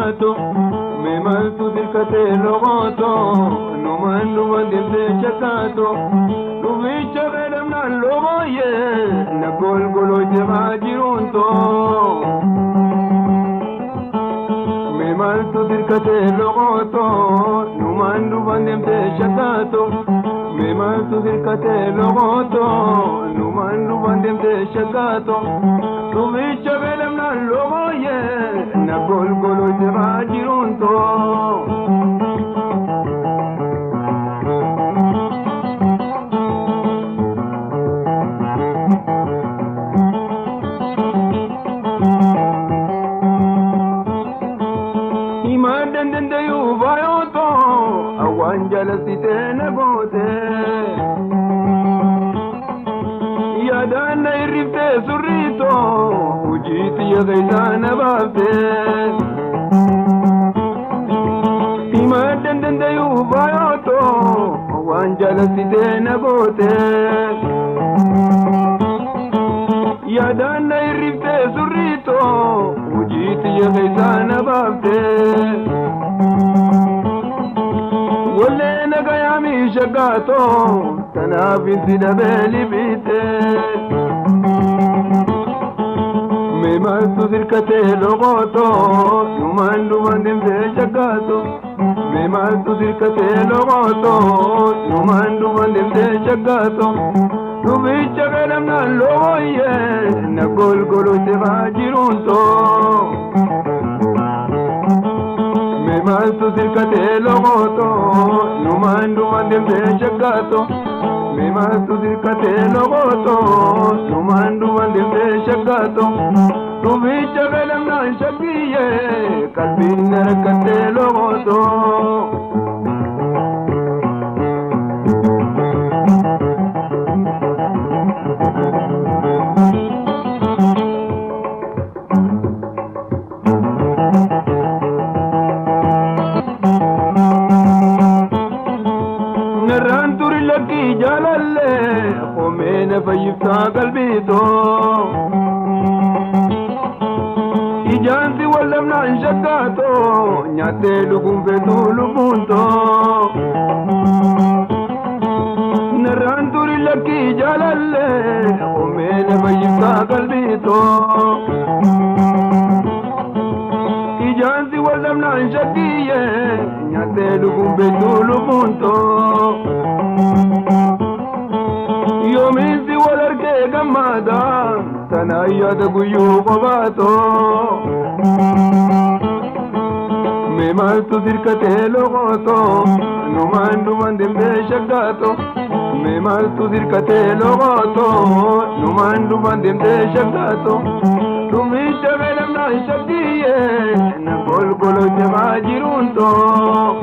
shaggaato. Mee maaltu sirkatee loqoto numaan dhuman deemtee shaggaato. Dhuficha fedhamnaan loqooyyee na golgoloo jabaa jiruuntoo. Mee maaltu sirkatee loqoto numaan dhuman deemtee shaggaato. Mee maaltu sirkatee loqoto numaan dhuman deemtee shaggaato. Dhuficha fedhamnaan loqooyyee na golgoloo jabaa jiruuntoo. Himaa dandandayuu baay'ootoo awwaan jalassitee na goote. Yaadaan na hirriftee surriitoo hojii xiyya keessaa na baafte. Himaa dandandayuu baay'ootoo awwaan jalassitee na goote. Yaadaan na hirriftee surriitoo hojii xiyya keessaa na baafte. Wallee nagayaami shaggaatoo tanaaf itti dhabee libiite. Mee maaltu sirkatee loqootoo numaan dhumaan deemtee shaggaatoo. Mee maaltu sirkatee loqootoo numaan dhumaan deemtee shaggaatoo. Dhuficha fedhamnaan loqooyyee na golgoloo jabaa jiruuntoo. Mee maaltu sirkatee loqootoo numaan dhumaan deemtee shaggaato. Mee maaltu sirkatee loqootoo numaan dhumaan deemtee shaggaato. Dhuficha fedhamnaan shaggiyyee qalbiin na rakkattee loqootoo. Narraan turi lakkii jaalallee komee na fayyiftaa qalbiitoo. Ijaan si wallamnaan shakkaatoo nyaattee dhuguun feetuu lubbuuntoo. Narraan turi lakkii jaalallee komee na fayyiftaa qalbiitoo. Ijaan si wallamnaan shakkiyyee nyaattee dhuguun feetuu lubbuuntoo. Yoomiinsi wal argee gammada tanaan yaada guyyuu qobaatoo. Mee maaltu sirkatee loqootoo numaan dhumaan deemtee shaggaatoo. Mee maaltu sirkatee loqootoo numaan dhumaan deemtee shaggaatoo. Dhuficha fedhamnaan shaggiyyee na golgoloo jabaa jiruuntoo.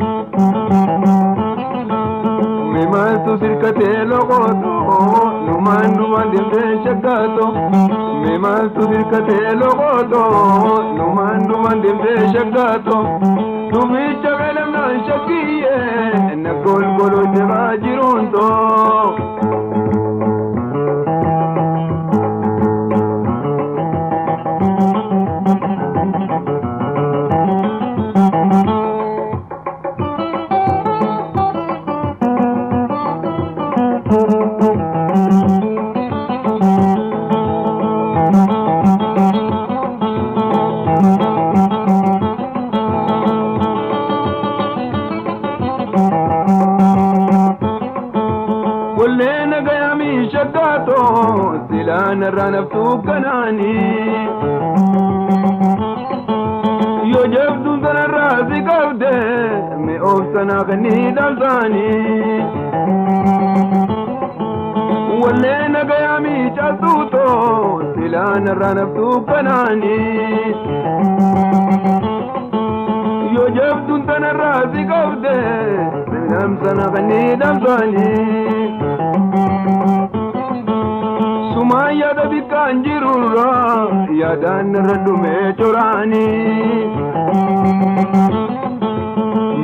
Mee maaltu sirkatee loqootoo numaan dhumaan deemtee shaggaatoo. Mee maaltu sirkatee loqootoo numaan dhumaan deemtee shaggaatoo. Dhuficha fedhamnaan shaggiyyee na golgoloo jabaa jiruuntoo. Wallee nagayaami shaggaatoo silaan irraa naftuu kanaanii. Yoo jabduun sanarraa si qabde mee oofsanaa kennii dhabsaanii. Wallee nagayaami caaltuutoo silaan irraa naftuu kanaanii. Yoo jabduun sanarraa si qabde namsana kennii dhabsaanii. Sumaan yaada bikkaan jirurraa yaadaan irra dhumee coraanii.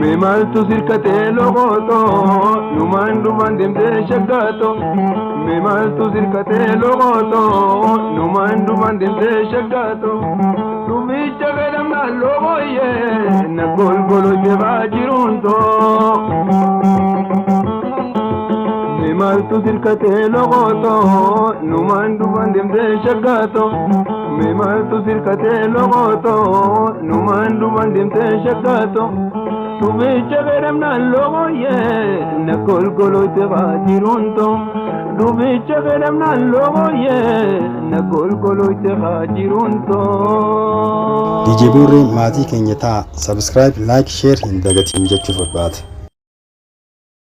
Mee maaltu sirkatee loqootoo numaan dhumaan deemtee shaggaatoo. Mee maaltu sirkatee loqootoo numaan dhumaan deemtee shaggaatoo. Dhuficha fedhamnaan. fedhamnaan looyee na golgoloyte baajiruuntoo. Maaltu sirkatee loqotoo numaan dhufan deemtee shaggaatoo. Maaltu sirkatee loqotoo numaan dhufan deemtee shaggaatoo. Dubicha fedhamnaan looyee na golgoloyte baajiruuntoo. Dubicha fedhamnaan looyee na golgoloyte baajiruuntoo. DJ Boorree maatii keenya ta'a. Subscribe, like, share hin dagatiin jechuu barbaada.